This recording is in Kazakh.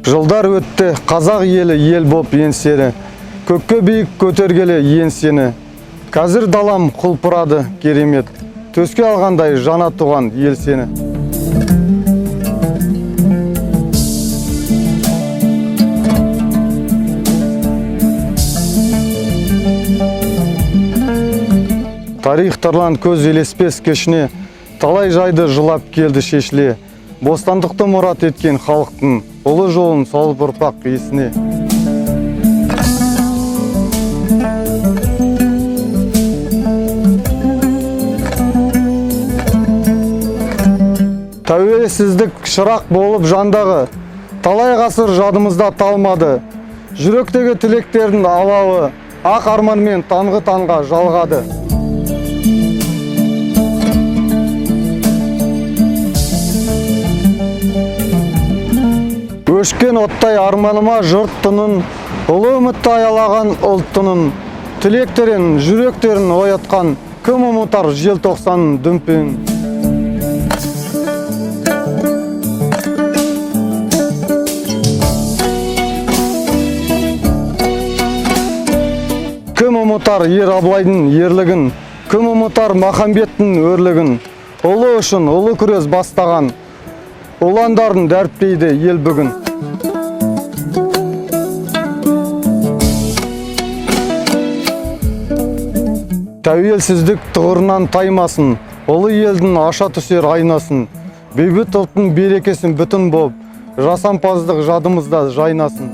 Жылдар өтті, қазақ елі ел боп еңсері, көкке биік көтергелі еңсені. Қазір далам құлпырады керемет, төске алғандай жаңа туған ел сені. Тарих тарлан көз елеспес кешіне, талай жайды жылап келді шешіле. Бостандықты мұрат еткен халықтың ұлы жолын салып ұрпақ есіне. Тәуелсіздік шырақ болып жандағы, талай ғасыр жадымызда талмады. Жүректегі тілектердің алауы ақ арманмен таңғы таңға жалғады. Өшкен оттай арманыма жұрттының, ұлы үмітті аялаған ұлттының, тілектерін, жүректерін оятқан, кім ұмытар желтоқсанның дүмпуін. Кім ұмытар ер Абылайдың ерлігін, кім ұмытар Махамбеттің өрлігін, ұлы үшін ұлы күрес бастаған, ұландарын дәріптейді ел бүгін. Тәуелсіздік тұғырынан таймасын, ұлы елдің аша түсер айнасын, бейбіт ұлттың берекесін бүтін боп, жасампаздық жадымызда жайнасын.